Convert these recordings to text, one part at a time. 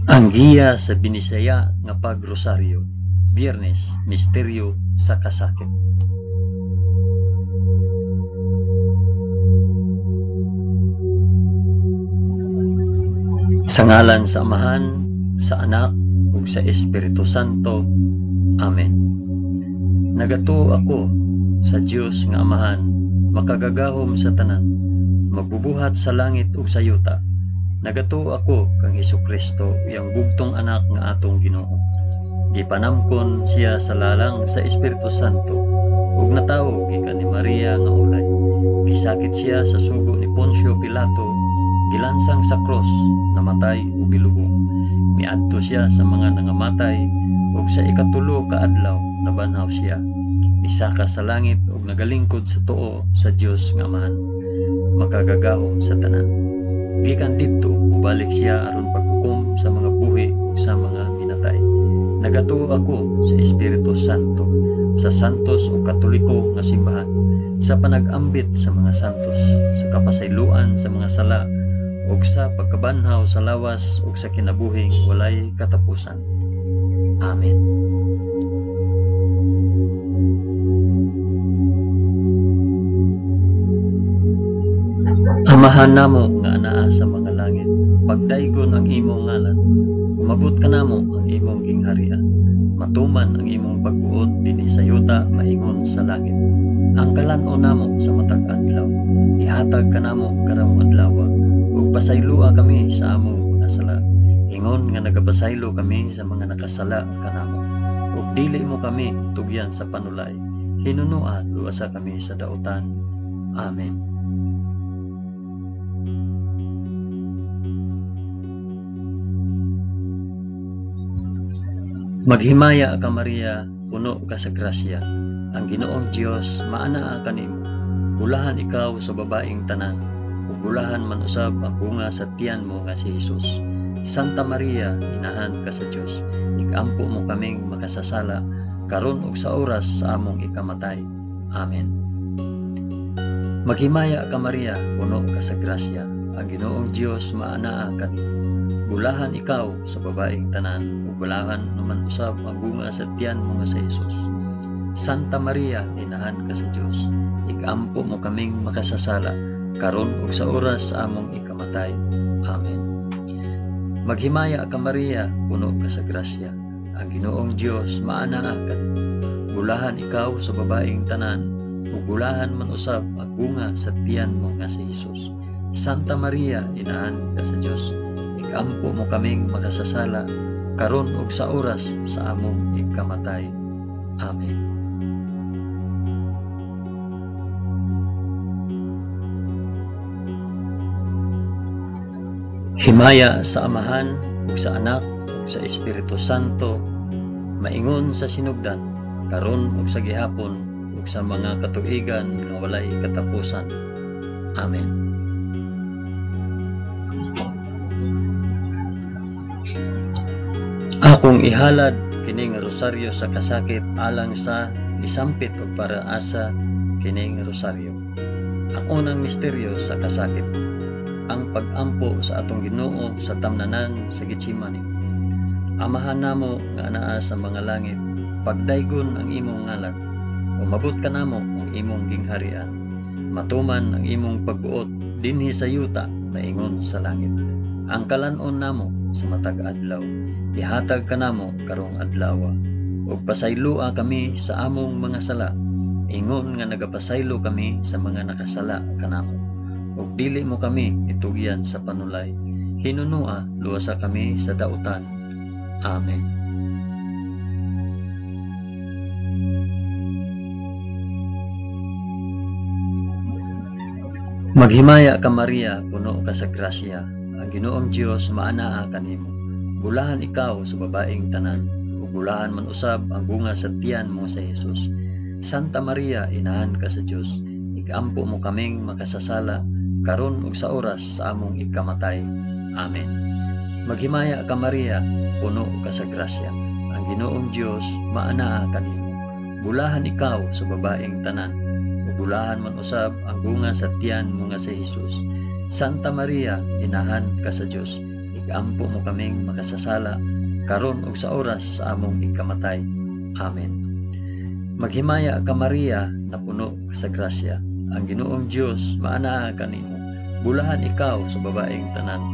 Ang giya sa Binisaya nga pagrosaryo, Biyernes, Misteryo sa Kasakit. Sa ngalan sa Amahan, sa Anak, ug sa Espiritu Santo. Amen. Nagatuo ako sa Dios nga Amahan, makagagahom sa tanan, magbubuhat sa langit ug sa yuta. Nagatuo ako kang Hesukristo, iyang bugtong anak nga atong Ginoo. Gipanamkon siya sa lalang sa Espiritu Santo ug natawo gikan ni Maria nga ulay. Gisakit siya sa sugo ni Poncio Pilato, gilansang sa krus, namatay ug gilubong. Miadto siya sa mga nangamatay ug sa ikatulo ka adlaw nabanhaw siya. Misaka sa langit ug nagalingkod sa tuo sa Dios nga Amahan, makagagahom sa tanan. Gikan didto mobalik siya aron paghukom sa mga buhi ug sa mga minatay. Nagatuo ako sa Espiritu Santo, sa santos ug katoliko nga simbahan, sa panag-ambit sa mga santos, sa kapasayloan sa mga sala, ug sa pagkabanhaw sa lawas ug sa kinabuhing walay katapusan. Amen. Amahan namo nga anaa sa mga langit, pagdaygon ang imong ngalan, umabot kanamo ang imong gingharian, matuman ang imong pagbuot dinhi sa yuta maingon sa langit. Ang kalan-on namo sa matag adlaw, ihatag kanamo karong adlaw, ug pasayloa kami sa among mga sala, ingon nga nagapasaylo kami sa mga nakasala kanamo. Ug dili mo kami tugyan sa panulay, hinunua luwasa kami sa dautan. Amen. Maghimaya ka Maria, puno ka sa grasya. Ang Ginoong Dios maanaa kanimo. Bulahan ikaw sa babaeng tanan, ug bulahan man usab ang bunga sa tiyan mo nga si Hesus. Santa Maria, inahan ka sa Dios, ikampo mo kaming makasasala karon ug sa oras sa among ikamatay. Amen. Maghimaya ka Maria, puno ka sa grasya. Ang Ginoong Dios maanaa kanimo. Bulahan ikaw sa babaeng tanan, ug bulahan naman usab ang bunga sa tiyan mo nga si Hesus. Santa Maria, inahan ka sa Dios, ikampo mo kaming makasasala karon ug sa oras sa among ikamatay. Amen. Maghimaya ka Maria, puno ka sa grasya. Ang Ginoong Dios maanaa kanimo. Bulahan ikaw sa babaeng tanan, ug bulahan man usab ang bunga sa tiyan mo nga si Hesus. Santa Maria, inahan ka sa Dios, ikampo mo kaming makasasala karon ug sa oras sa among ikamatay. Amen. Himaya sa Amahan ug sa Anak ug sa Espiritu Santo, maingon sa sinugdan, karon ug sa gihapon ug sa mga katuigan nga walay katapusan. Amen. Akong ihalad kining rosaryo sa kasakit alang sa isampit ug para asa kining rosaryo. Ang unang misteryo sa kasakit, ang pag-ampo sa atong Ginoo sa tamnanan sa Getsemani. Amahan namo nga anaa sa mga langit, pagdaygon ang imong ngalan, umabot kanamo ang imong gingharian, matuman ang imong pagbuot dinhi sa yuta maingon sa langit. Ang kalan-on namo sa matag adlaw, ihatag kanamo karong adlaw, ug pasayloa kami sa among mga sala, ingon nga nagapasaylo kami sa mga nakasala kanamo. Ug dili mo kami itugyan sa panulay, hinunua luwasa kami sa dautan. Amen. Maghimaya ka Maria, puno ka sa grasya. Ang Ginoong Dios maanaa kanimo. Bulahan ikaw sa babaeng tanan, ug bulahan man usab ang bunga sa tiyan mo sa Hesus. Santa Maria, inahan ka sa Dios, ikampo mo kaming makasasala karon ug sa oras sa among ikamatay. Amen. Maghimaya ka Maria, puno ka sa grasya. Ang Ginoong Dios maanaa kanimo. Bulahan ikaw sa babaeng tanan, ug bulahan man usab ang bunga sa tiyan mo nga si Hesus. Santa Maria, inahan ka sa Dios, Igampo mo kaming makasasala, karon ug sa oras sa among ikamatay. Amen. Maghimaya ka Maria, napuno ka sa grasya. Ang Ginoong Dios maanaa kanimo. Bulahan ikaw sa babaeng tanan.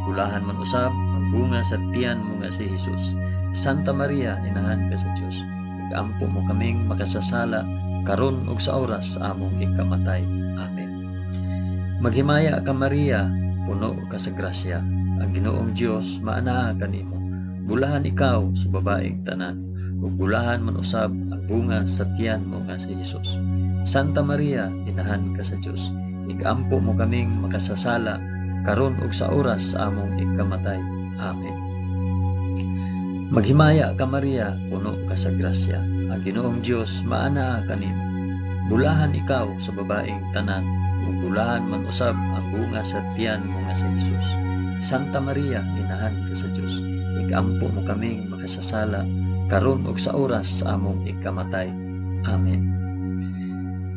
Bulahan man usab ang bunga sa tiyan mo nga si Jesus. Santa Maria, inahan ka sa Dios. Igampo mo kaming makasasala, karon ug sa oras sa among ikamatay. Amen. Maghimaya ka Maria, puno ka sa grasya. Ang Ginoong Dios maanaa kanimo. Bulahan ikaw sa babaeng tanan, ug bulahan man usab ang bunga sa tiyan mo nga si Jesus. Santa Maria, inahan ka sa Dios. Igampo mo kaming makasasala, karon ug sa oras sa among ikamatay. Amen. Maghimaya ka Maria, puno ka sa grasya. Ang Ginoong Dios maanaa kanimo. Bulahan ikaw sa babaeng tanan, ug bulahan man usab ang bunga sa tiyan mo nga si Jesus. Santa Maria, inahan ka sa Dios. Igampo mo kaming makasasala, karon ug sa oras sa among ikamatay. Amen.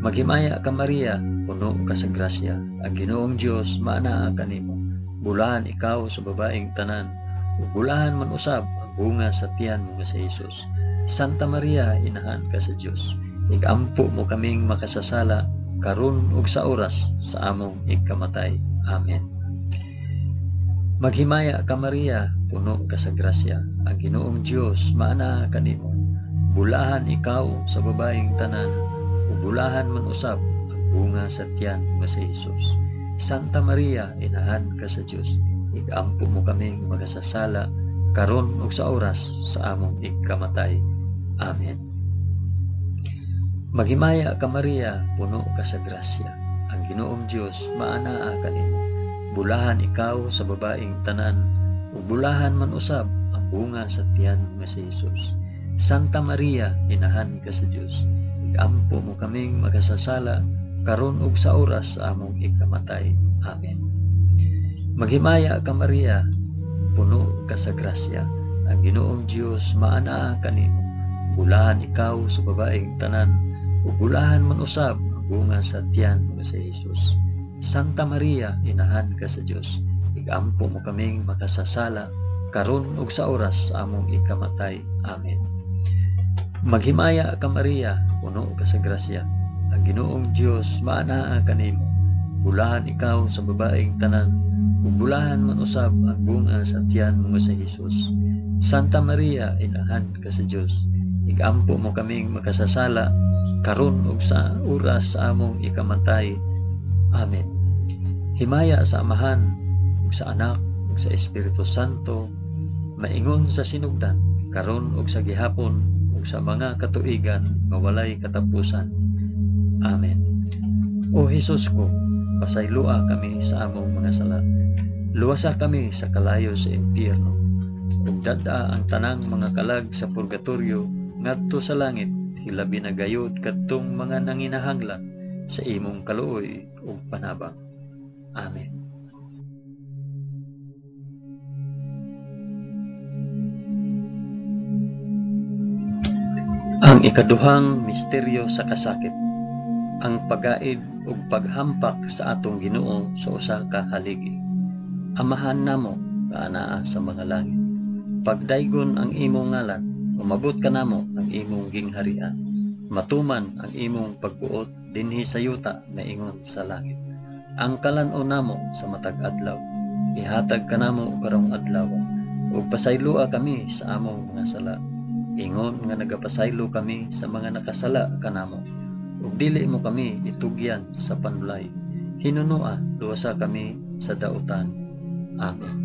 Maghimaya ka Maria, puno ka sa grasya. Ang Ginoong Dios maanaa kanimo. Bulahan ikaw sa babaeng tanan, ug bulahan man usab ang bunga sa tiyan mo nga si Jesus. Santa Maria, inahan ka sa Dios. Igampo mo kaming makasasala, karon ug sa oras sa among ikamatay. Amen. Maghimaya ka Maria, puno ka sa grasya. Ang Ginoong Dios maanaa kanimo. Bulahan ikaw sa babaeng tanan, ug bulahan man usab ang bunga sa tiyan mo nga si Jesus. Santa Maria, inahan ka sa Dios. Igampo mo kaming makasasala, karon ug sa oras sa among ikamatay. Amen. Maghimaya ka Maria, puno ka sa grasya. Ang Ginoong Dios maanaa kanimo. Bulahan ikaw sa babaeng tanan, ug bulahan man usab ang bunga sa tiyan mo nga si Jesus. Santa Maria, inahan ka sa Dios. Igampo mo kaming makasasala, karon ug sa oras sa among ikamatay. Amen. Maghimaya ka Maria, puno ka sa grasya. Ang Ginoong Dios maanaa kanimo. Bulahan ikaw sa babaeng tanan, ug bulahan man usab ang bunga sa tiyan mo nga si Jesus. Santa Maria, inahan ka sa Dios. Igampo mo kaming makasasala, karon ug sa oras sa among ikamatay. Amen. Maghimaya ka Maria, puno ka sa grasya. Ang Ginoong Dios maanaa kanimo. Bulahan ikaw sa babaeng tanan, ug bulahan man usab ang bunga sa tiyan mo nga si Jesus. Santa Maria, inahan ka sa Dios. Igampo mo kaming makasasala, karon ug sa oras sa among ikamatay. Amen. Himaya sa Amahan, ug sa Anak, ug sa Espiritu Santo, maingon sa sinugdan, karon ug sa gihapon, ug sa mga katuigan nga walay katapusan. Amen. O Hesus ko, pasayloa kami sa among mga sala. Luwasa kami sa kalayo sa impyerno. Ug dad-a ang tanang mga kalag sa purgatorio ngadto sa langit, hilabi na gayod kadtong mga nanginahanglan sa imong kaluoy ug panabang. Amen. Ang ikaduhang misteryo sa kasakit, ang pagaid ug paghampak sa atong Ginoo sa usa ka haligi. Amahan namo nga anaa sa mga langit. Pagdaygon ang imong ngalan, umabot kanamo ang imong gingharian. Matuman ang imong pagbuot dinhi sa yuta maingon sa langit. Ang kalan-on namo sa matag adlaw, ihatag kanamo karong adlaw, ug pasayloa kami sa among mga sala, ingon nga nagapasaylo kami sa mga nakasala kanamo. Ug dili mo kami itugyan sa panulay, hinunoa luwasa kami sa dautan. Amen.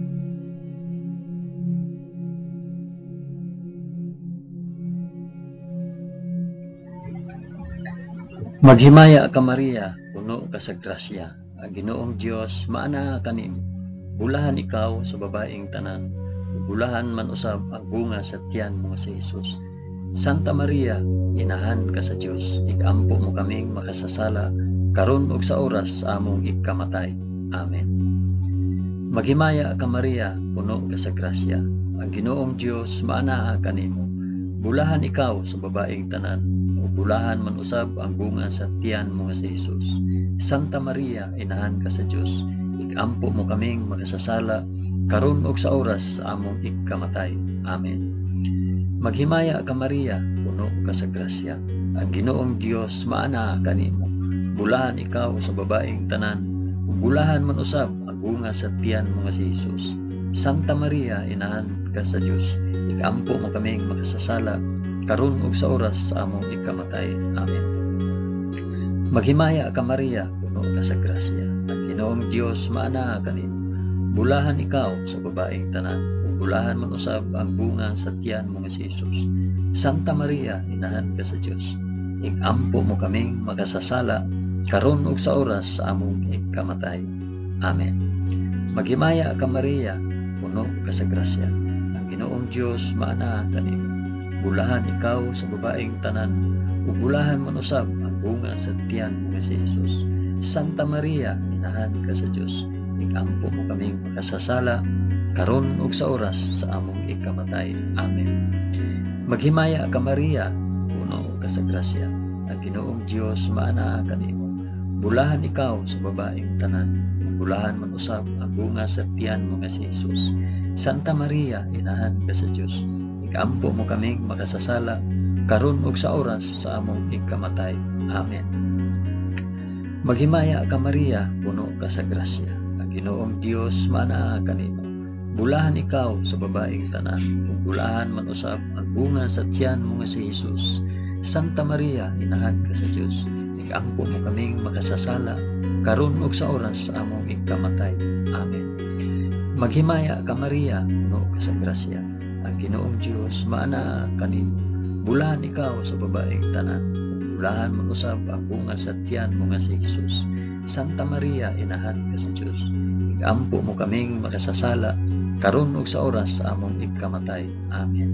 Maghimaya ka Maria, puno ka sa grasya. Ang Ginoong Dios maanaa kanimo. Bulahan ikaw sa babaeng tanan, ug bulahan man usab ang bunga sa tiyan mo nga si Jesus. Santa Maria, inahan ka sa Dios, igampo mo kaming makasasala, karon ug sa oras sa among ikamatay. Amen. Maghimaya ka Maria, puno ka sa grasya. Ang Ginoong Dios maanaa kanimo. Bulahan ikaw sa babaeng tanan, ug bulahan man usab ang bunga sa tiyan mo nga si Jesus. Santa Maria, inahan ka sa Dios, Ikampo mo kaming makasasala, karon ug sa oras sa among ikamatay. Amen. Maghimaya ka Maria, puno ka sa grasya. Ang Ginoong Dios maanaa kanimo. Bulahan ikaw sa babaeng tanan, ug bulahan man usab ang bunga sa tiyan mo nga si Jesus. Santa Maria, inahan ka sa Dios, ikampo mo kaming makasasala, karon ug sa oras sa among ikamatay. Amen. Maghimaya ka Maria, puno ka sa grasya. Ang Ginoong Dios maanaa kanimo. Bulahan ikaw sa babaeng tanan, ug bulahan man usab ang bunga sa tiyan mo nga si Jesus. Santa Maria, inahan ka sa Dios, ikampo mo kaming makasasala, karon ug sa oras sa among ikamatay. Amen. Maghimaya ka Maria, puno ka sa grasya. Ang Ginoong Dios maanaa kanimo. Bulahan ikaw sa babaeng tanan, ug bulahan man usab ang bunga sa tiyan mo nga si Jesus. Santa Maria, inahan ka sa Dios, ikampo mo kaming makasasala, karon ug sa oras sa among ikamatay. Amen. Maghimaya ka Maria, puno ka sa grasya. Ang Ginoong Dios maanaa kanimo. Bulahan ikaw sa babaeng tanan, ug bulahan man usab ang bunga sa tiyan mo nga si Jesus. Santa Maria, inahan ka sa Dios, ikampo mo kaming makasasala, karon ug sa oras sa among ikamatay. Amen. Maghimaya ka Maria, puno ka sa grasya. Ang Ginoong Dios maanaa kanimo. Bulahan ikaw sa babaeng tanan, ug bulahan man usab ang bunga sa tiyan mo nga si Jesus. Santa Maria, inahan ka sa Dios, ikampo mo kaming makasasala, karon ug sa oras sa among ikamatay. Amen. Maghimaya ka Maria, puno ka sa grasya. Ang Ginoong Dios maanaa kanimo. Bulahan ikaw sa babaeng tanan, ug bulahan man usab ang bunga sa tiyan mo nga si Jesus. Santa Maria, inahan ka sa Dios, ikampo mo kaming makasasala, karon ug sa oras sa among ikamatay. Amen.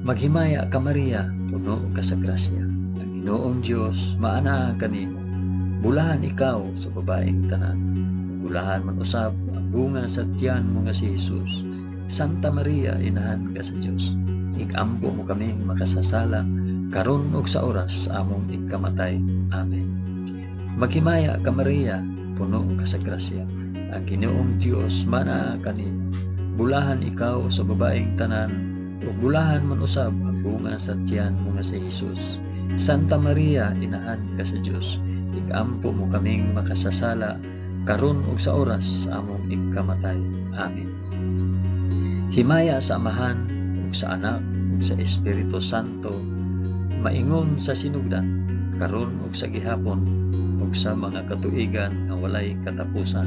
Maghimaya ka Maria, puno ka sa grasya. Ang Ginoong Dios maanaa kanimo. Bulahan ikaw sa babaeng tanan, ug bulahan man usab ang bunga sa tiyan mo nga si Jesus. Santa Maria, inahan ka sa Dios, ikampo mo kaming makasasala, karon ug sa oras sa among ikamatay. Amen. Maghimaya ka Maria, puno ka sa grasya. Ang Ginoong Dios maanaa kanimo. Bulahan ikaw sa babaeng tanan, ug bulahan man usab ang bunga sa tiyan mo nga si Jesus. Santa Maria, inahan ka sa Dios, ikampo mo kaming makasasala, karon ug sa oras sa among ikamatay. Amen. Himaya sa Amahan ug sa Anak ug sa Espiritu Santo, maingon sa sinugdan, karon ug sa gihapon, ug sa mga katuigan nga walay katapusan.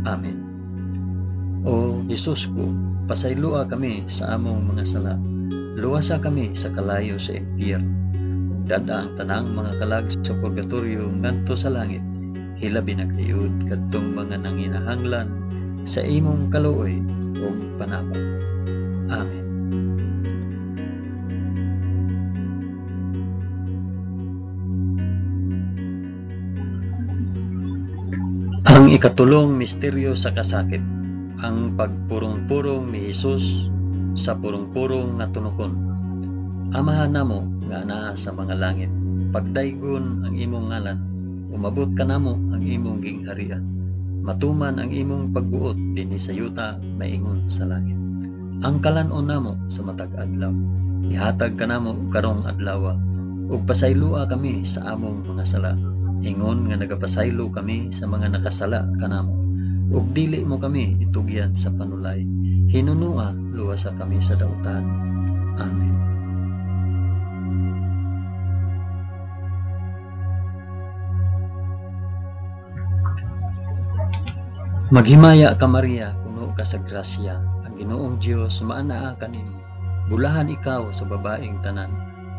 Amen. O Hesus ko, pasayloa kami sa among mga sala. Luwasa kami sa kalayo sa impyerno. Ug dad-a ang tanang mga kalag sa purgatorio ngadto sa langit. Hilabi na gayud kadtong mga nanginahanglan sa imong kaluoy ug panabang. Amen. Ang ikatulong misteryo sa kasakit, ang pagpurong-purong ni Hesus sa purong-purong nga tunokon. Amahan namo nga anaa sa mga langit, pagdaygon ang imong ngalan, umabot kanamo ang imong gingharian. Matuman ang imong pagbuot dinhi sa yuta maingon sa langit. Ang kalan-on namo sa matag adlaw, ihatag kanamo karong adlawa, ug pasayloa kami sa among mga sala, ingon nga nagapasaylo kami sa mga nakasala kanamo. Ug dili mo kami itugyan sa panulay, hinunua luwasa kami sa dautan. Amen. Maghimaya ka Maria, puno ka sa grasya, ang Ginoong Dios maanaa kanimo. Bulahan ikaw sa babaeng tanan,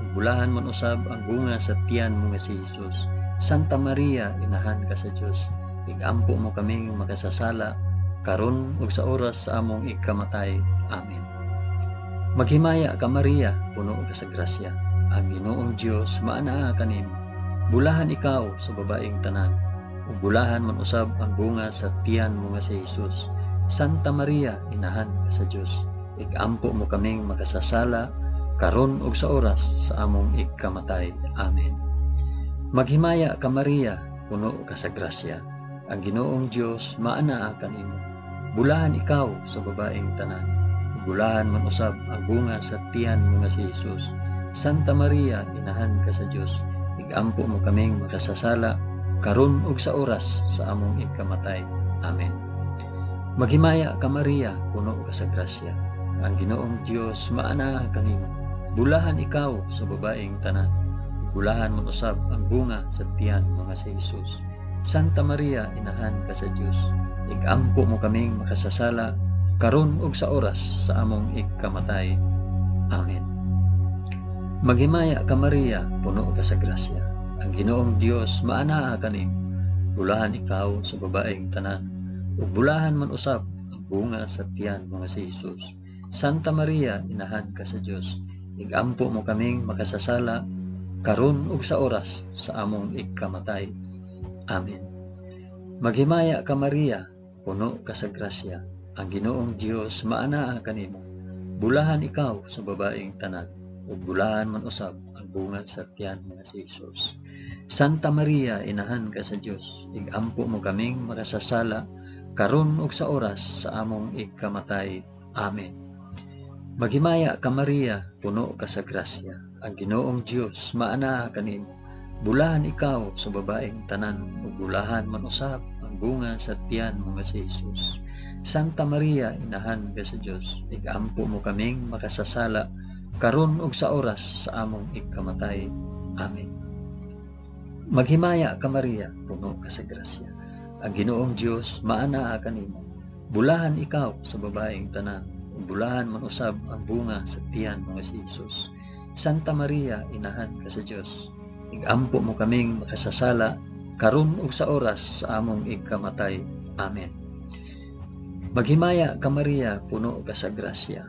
ug bulahan man usab ang bunga sa tiyan mo nga si Jesus. Santa Maria, inahan ka sa Dios, igampo mo kaming makasasala, karon ug sa oras sa among ikamatay. Amen. Maghimaya ka Maria, puno ka sa grasya, ang Ginoong Dios maanaa kanimo. Bulahan ikaw sa babaeng tanan, ug bulahan man usab ang bunga sa tiyan mo nga si Jesus. Santa Maria, inahan ka sa Dios, igampo mo kaming makasasala, karon ug sa oras sa among ikamatay. Amen. Maghimaya ka Maria, puno ka sa grasya, Ang Ginoong Dios maanaa kanimo. Bulahan ikaw sa babaeng tanan. Bulahan man usab ang bunga sa tiyan mo nga si Jesus. Santa Maria, inahan ka sa Dios, igampo mo kaming makasasala karon ug sa oras sa among ikamatay. Amen. Maghimaya ka Maria, puno ka sa grasya. Ang Ginoong Dios maanaa kanimo. Bulahan ikaw sa babaeng tanan. Bulahan man usab ang bunga sa tiyan mo nga si Jesus. Santa Maria, inahan ka sa Dios, igampo mo kaming makasasala karon ug sa oras sa among ikamatay. Amen. Maghimaya ka Maria, puno ka sa grasya. Ang Ginoong Dios maanaa kanimo. Bulahan ikaw sa babaeng tanan, ug bulahan man usab ang bunga sa tiyan mo nga si Jesus. Santa Maria, inahan ka sa Dios, igampo mo kaming makasasala karon ug sa oras sa among ikamatay. Amen. Maghimaya ka Maria, puno ka sa grasya. Ang Ginoong Dios maanaa kanimo. Bulahan ikaw sa babaeng tanan, ug bulahan man usab ang bunga sa tiyan mo nga si Jesus. Santa Maria, inahan ka sa Dios, igampo mo kaming makasasala karon ug sa oras sa among ikamatay. Amen. Maghimaya ka Maria, puno ka sa grasya. Ang Ginoong Dios maanaa kanimo. Bulahan ikaw sa babaeng tanan, ug bulahan man usab ang bunga sa tiyan mo nga si Jesus. Santa Maria, inahan ka sa Dios, igampo mo kaming makasasala karon ug sa oras sa among ikamatay. Amen. Maghimaya ka Maria, puno ka sa grasya. Ang Ginoong Dios maanaa kanimo. Bulahan ikaw sa babaeng tanan, ug bulahan man usab ang bunga sa tiyan mo nga si Jesus. Santa Maria, inahan ka sa Dios, igampo mo kaming makasasala karon ug sa oras sa among ikamatay. Amen. Maghimaya ka Maria, puno ka sa grasya.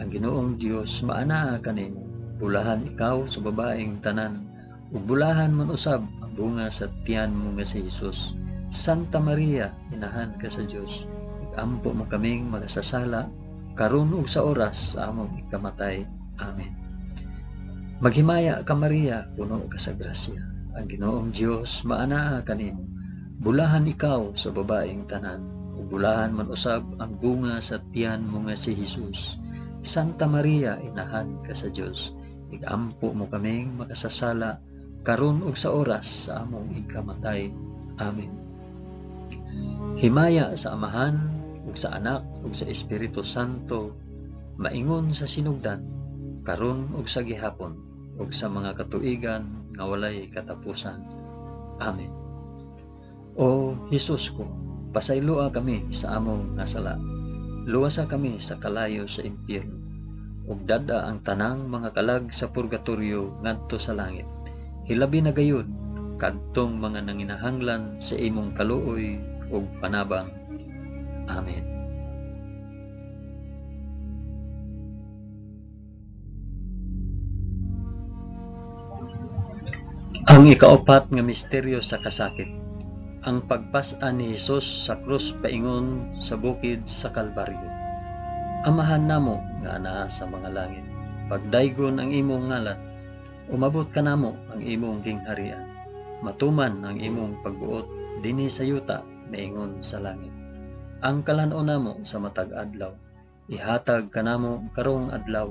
Ang Ginoong Dios maanaa kanimo. Bulahan ikaw sa babaeng tanan, ug bulahan man usab ang bunga sa tiyan mo nga si Jesus. Santa Maria, inahan ka sa Dios, igampo mo kaming makasasala karon ug sa oras sa among ikamatay. Amen. Maghimaya ka Maria, puno ka sa grasya. Ang Ginoong Dios maanaa kanimo. Bulahan ikaw sa babaeng tanan, ug bulahan man usab ang bunga sa tiyan mo nga si Jesus. Santa Maria, inahan ka sa Dios, igampo mo kaming makasasala karon ug sa oras sa among ikamatay. Amen. Himaya sa Amahan ug sa Anak ug sa Espiritu Santo, maingon sa sinugdan, karon ug sa gihapon, ug sa mga katuigan nga walay katapusan. Amen. O Hesus ko, pasayloa kami sa among nasala. Luwasa kami sa kalayo sa impyerno, ug dad-a ang tanang mga kalag sa purgatorio ngadto sa langit. Hilabi na gayud kadtong mga nanginahanglan sa imong kaluoy ug panabang. Amen. Ang ikaapat nga misteryo sa kasakit, ang pagpas-an ni Hesus sa krus paingon sa bukid sa Kalbaryo. Amahan namo nga anaa sa mga langit, pagdaygon ang imong ngalan, umabot kanamo ang imong gingharian, matuman ang imong pagbuot dinhi sa yuta maingon sa langit. Ang kalan-on namo sa matag adlaw, ihatag kanamo karong adlaw,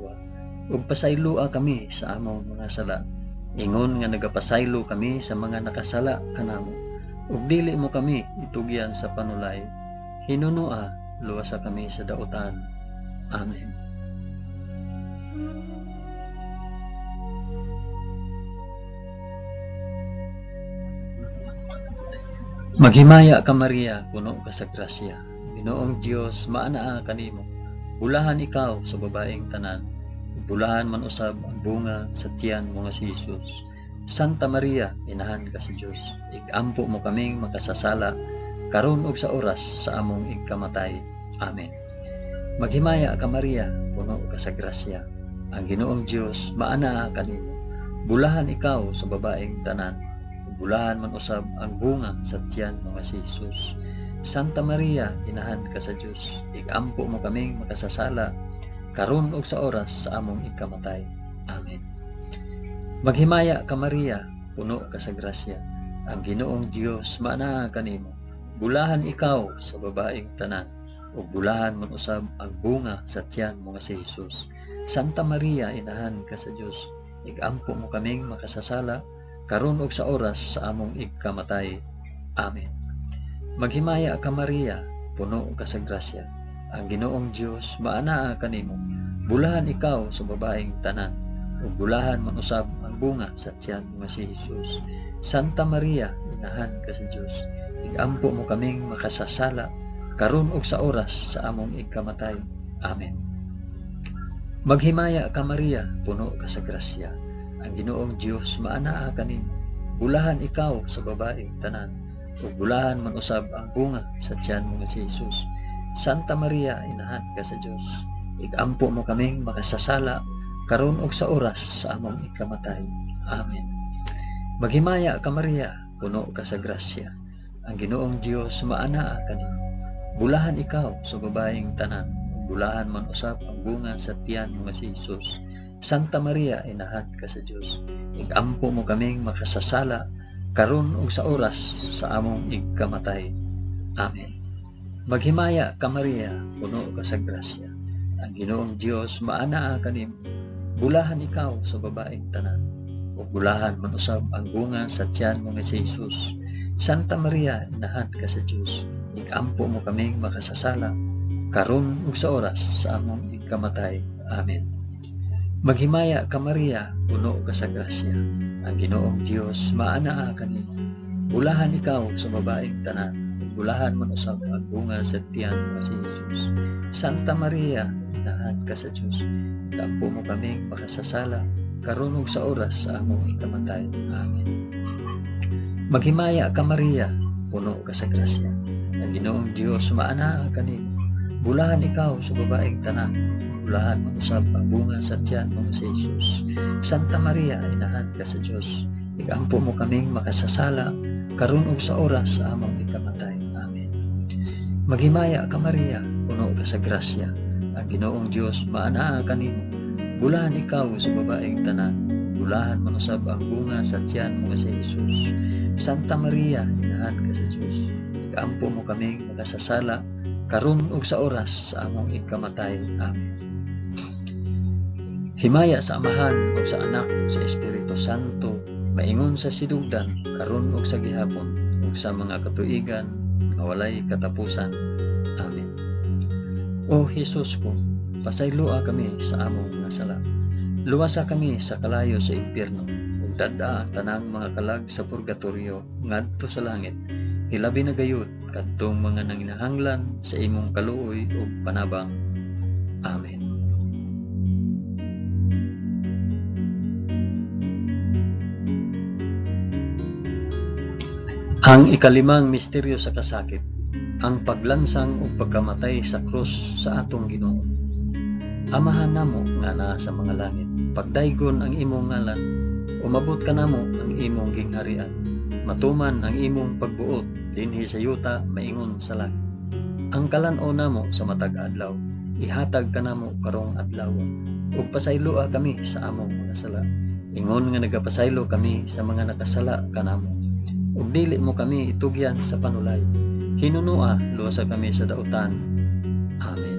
ug pasayloa kami sa among mga sala, ingon nga nagapasaylo kami sa mga nakasala kanamo, ug dili mo kami itugyan sa panulay, hinunoa luwasa kami sa dautan. Amen. Maghimaya ka Maria, puno ka sa grasya. Ginoong Dios maanaa kanimo. Bulahan ikaw sa babaeng tanan, bulahan man usab ang bunga sa tiyan mo nga si Jesus. Santa Maria, inahan ka sa Dios, igampo mo kaming makasasala karon ug sa oras sa among ikamatay. Amen. Maghimaya ka Maria, puno ka sa grasya. Ang Ginoong Dios maanaa kanimo. Bulahan ikaw sa babaeng tanan, bulahan man usab ang bunga sa tiyan mo nga si Jesus. Santa Maria, inahan ka sa Dios, igampo mo kaming makasasala karon ug sa oras sa among ikamatay. Amen. Maghimaya ka Maria, puno ka sa grasya. Ang Ginoong Dios maanaa kanimo. Bulahan ikaw sa babaeng tanan, ug bulahan man usab ang bunga sa tiyan mo nga si Hesus. Santa Maria, inahan ka sa Dios, igampo mo kaming makasasala karon ug sa oras sa among igkamatay. Amen. Maghimaya ka Maria, puno ka sa grasya. Ang Ginoong Dios maanaa kanimo. Bulahan ikaw sa babaeng tanan, ug bulahan man usab ang bunga sa tiyan mo nga si Hesus. Santa Maria, inahan ka sa Dios, igampo mo kaming makasasala karon ug sa oras sa among igkamatay. Amen. Maghimaya ka Maria, puno ka sa grasya. Ang Ginoong Dios maanaa kanimo. Bulahan ikaw sa babaeng tanan, ug bulahan man usab ang bunga sa tiyan mo nga si Hesus. Santa Maria, inahan ka sa Dios, igampo mo kaming makasasala karon ug sa oras sa among ikamatay. Amen. Maghimaya ka Maria, puno ka sa grasya. Ang Ginoong Dios maanaa kanimo. Bulahan ikaw sa babaeng tanan, ug bulahan man usab ang bunga sa tiyan mo nga si Hesus. Santa Maria, inahan ka sa Dios, igampo mo kaming makasasala karon ug sa oras sa among igkamatay. Amen. Maghimaya ka Maria, puno ka sa grasya. Ang Ginoong Dios maanaa kanimo. Bulahan ikaw sa babaeng tanan, ug bulahan man usab ang bunga sa tiyan mo nga si Hesus. Santa Maria, inahan ka sa Dios, igampo mo kaming makasasala karon ug sa oras sa among igkamatay. Amen. Maghimaya ka Maria, puno ka sa grasya. Ang Ginoong Dios maanaa kanimo. Bulahan ikaw sa babaeng tanan, ug bulahan man usab ang bunga sa tiyan mo si Hesus. Santa Maria, inahan ka sa Dios, igampo mo kaming makasasala karon ug sa oras sa among ikamatay. Amen. Maghimaya ka Maria, puno ka sa grasya. Ang Ginoong Dios maanaa kanimo. Bulahan ikaw sa babaeng tanan, bulahan man usab ang bunga sa tiyan mo si Hesus. Santa Maria, inahan ka sa Dios, igampo mo kaming makasasala karon ug sa oras sa among ikamatay. Amen. Maghimaya ka Maria, puno ka sa grasya. Ang Ginoong Dios maanaa kanimo. Bulahan ikaw sa babaeng tanan, bulahan man usab ang bunga sa tiyan mo si Hesus. Santa Maria, inahan ka sa Dios, igampo mo kaming makasasala karon ug sa oras sa among ikamatay. Amen. Himaya sa Amahan ug sa Anak ug sa Espiritu Santo, maingon sa sinugdan karon ug sa gihapon ug sa mga katuigan nga walay katapusan. Amen. O Hesus ko, pasayloa kami sa among mga sala. Luwasa kami sa kalayo sa impyerno ug dad-a ang tanang mga kalag sa purgatorio ngadto sa langit. Hilabi na gayud kadtong mga nanginahanglan sa imong kaluoy ug panabang. Amen. Ang ikalimang misteryo sa kasakit, ang paglansang ug pagkamatay sa krus sa atong Ginoo. Amahan namo nga naa sa mga langit, pagdaygon ang imong ngalan, umabot kanamo ang imong gingharian, matuman ang imong pagbuot dinhi sa yuta maingon sa langit. Ang kalan-on namo sa matag adlaw, ihatag kanamo karong adlaw, ug pasayloa kami sa among mga sala, ingon nga nagapasaylo kami sa mga nakasala kanamo. Ug dili mo kami itugyan sa panulay, hinunoa luwasa kami sa dautan. Amen.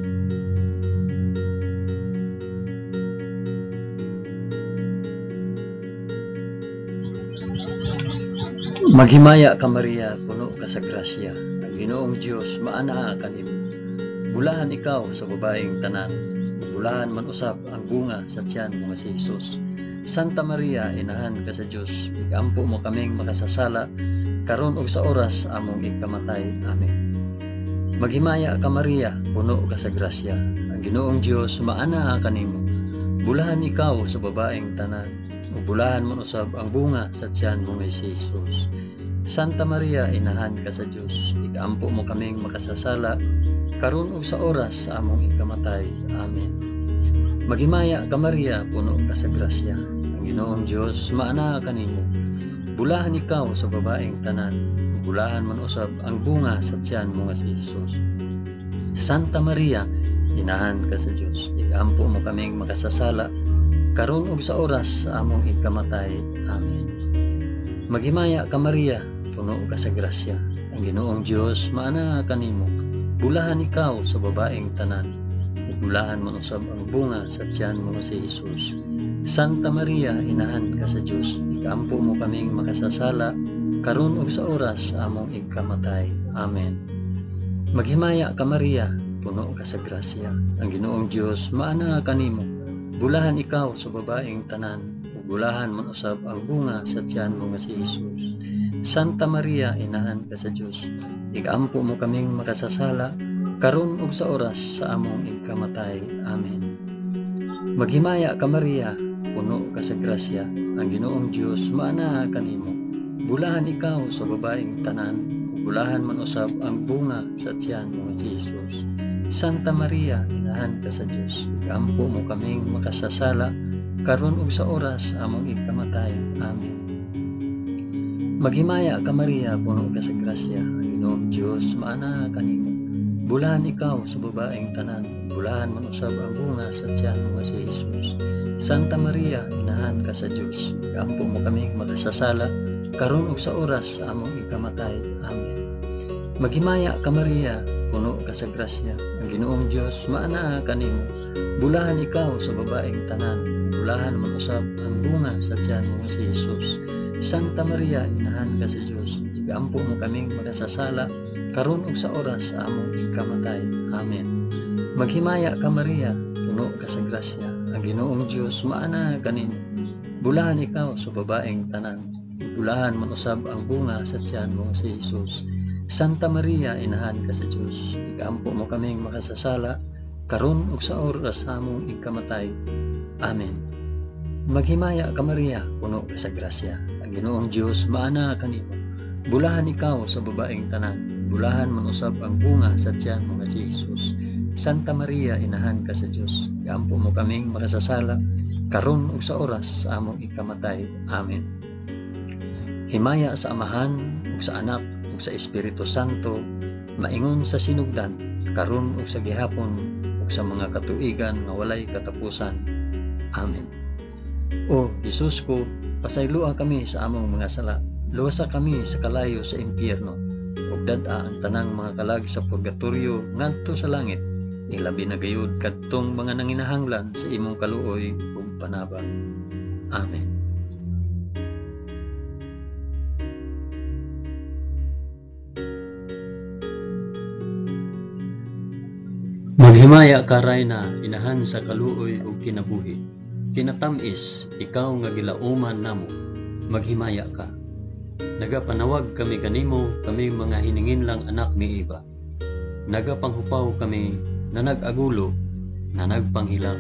Maghimaya ka Maria, puno ka sa grasya. Ang Ginoong Dios maanaa kanimo. Bulahan ikaw sa babaeng tanan, bulahan man usab ang bunga sa tiyan mo nga si Hesus. Santa Maria, inahan ka sa Dios, igampo mo kaming makasasala karon ug sa oras among ikamatay. Amen. Maghimaya ka Maria, puno ka sa grasya. Ang Ginoong Dios maanaa kanimo. Bulahan ikaw sa babaeng tanan, ug bulahan man usab ang bunga sa tiyan mo nga si Hesus. Santa Maria, inahan ka sa Dios, igampo mo kaming makasasala karon ug sa oras sa among ikamatay. Amen. Maghimaya ka Maria, puno ka sa grasya. Ang Ginoong Dios maanaa kanimo. Bulahan ikaw sa babaeng tanan, ug bulahan man usab ang bunga sa tiyan mo nga si Hesus. Santa Maria, inahan ka sa Dios, igampo mo kaming makasasala karon ug sa oras sa among ikamatay. Amen. Maghimaya ka Maria, puno ka sa grasya. Ang Ang Ginoong Dios maanaa kanimo. Bulahan ikaw sa babaeng tanan, ug bulahan man usab ang bunga sa tiyan mo nga si Hesus. Santa Maria, inahan ka sa Dios, ikaampo mo kaming makasasala karon ug sa oras sa among ikamatay. Amen. Maghimaya ka Maria, puno ka sa grasya. Ang Ginoong Dios maanaa kanimo. Bulahan ikaw sa babaeng tanan, ug bulahan man usab ang bunga sa tiyan mo nga si Hesus. Santa Maria, inahan ka sa Dios, igaampo mo kaming makasasala karon ug sa oras sa among ikamatay. Amen. Maghimaya ka Maria, puno ka sa grasya. Ang Ginoong Dios maanaa kanimo. Bulahan ikaw sa babaeng tanan, ug bulahan man usab ang bunga sa tiyan mo nga si Hesus. Santa Maria, inahan ka sa Dios, igaampo mo kaming makasasala karon ug sa oras sa among ikamatay. Amen. Maghimaya ka Maria, puno ka sa grasya. Ang Ginoong Dios maanaa kanimo. Bulahan ikaw sa babaeng tanan, bulahan man usab ang bunga sa tiyan mo nga si Hesus. Santa Maria, inahan ka sa Dios, igaampo mo kaming makasasala karon ug sa oras sa among ikamatay. Amen. Maghimaya ka Maria, puno ka sa grasya. Ang Ginoong Dios maanaa kanimo. Bulahan ikaw sa babaeng tanan, bulahan man usab ang bunga sa tiyan mo nga si Hesus. Santa Maria, inahan ka sa Dios, igaampo mo kaming makasasala karon ug sa oras sa among ikamatay. Amen. Maghimaya ka Maria, puno ka sa grasya. Ang Ginoong Dios maanaa kanimo. Bulahan ikaw sa babaeng tanan, bulahan man usab ang bunga sa tiyan mo si Hesus. Santa Maria, inahan ka sa Dios, igaampo mo kaming makasasala karon ug sa oras sa among ikamatay. Amen. Maghimaya ka Maria, puno ka sa grasya. Ang Ginoong Dios maanaa kanimo. Bulahan ikaw sa babaeng tanan, bulahan man usab ang bunga sa tiyan mo nga si Hesus. Santa Maria, inahan ka sa Dios, igaampo mo kaming makasasala karon ug sa oras sa among ikamatay. Amen. Himaya sa Amahan ug sa Anak ug sa Espiritu Santo, maingon sa sinugdan, karon ug sa gihapon ug sa mga katuigan nga walay katapusan. Amen. O Hesus ko, pasayloa kami sa among mga sala, luwasa kami sa kalayo sa impyerno, ug dad-a ang tanang mga kalag sa purgatorio ngadto sa langit, ilabi na gayud kadtong mga nanginahanglan sa imong kaluoy ug panabang. Amen. Maghimaya ka Rayna, inahan sa kaluoy ug kinabuhi. Kinatamis, ikaw nga gilauman namo, maghimaya ka. Nagapanawag kami kanimo, kami mga hininginlang anak ni Eva. Nagapanghupaw kami na nag-agulo, na nagpanghilak,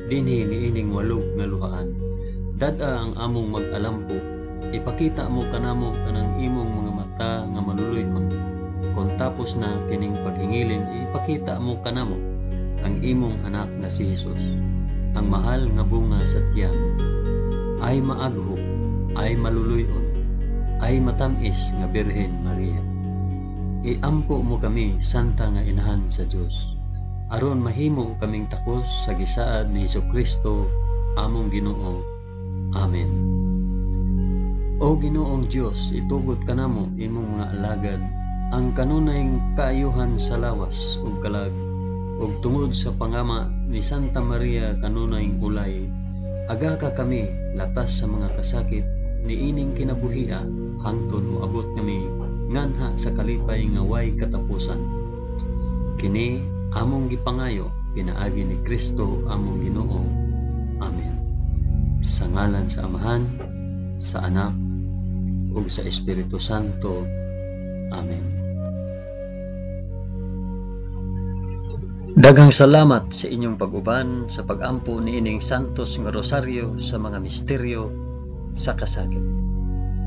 dinhi niining walog nga luhaan. Dad-a ang among mag-alampo, ipakita mo kanamo kanang imong mga mata nga maluluy-on. Kon tapos na kining paghingilin, ipakita mo kanamo ang imong anak nga si Hesus, ang mahal nga bunga sa tiyan. Ay maagho, ay maluluy-on, ay matamis nga Birhen Maria. Iampo mo kami, Santa nga Inahan sa Dios, aron mahimo kaming takos sa gisaad ni Hesukristo among Ginoo. Amen. O Ginoong Dios, itugot kanamo imong mga alagad ang kanunay kaayuhan sa lawas ug kalag, ug tungod sa pangama ni Santa Maria kanunay ulay, aga ka kami latas sa mga kasakit niining kinabuhia hangtod moabot kami nganha sa kalipay nga way katapusan. Kini among gipangayo pinaagi ni Kristo among Ginoo. Amen. Sa ngalan sa Amahan, sa Anak, ug sa Espiritu Santo. Amen. Daghang salamat sa inyong pag-uban sa pag-ampo niining Santos nga Rosaryo sa mga misteryo sa kasakit.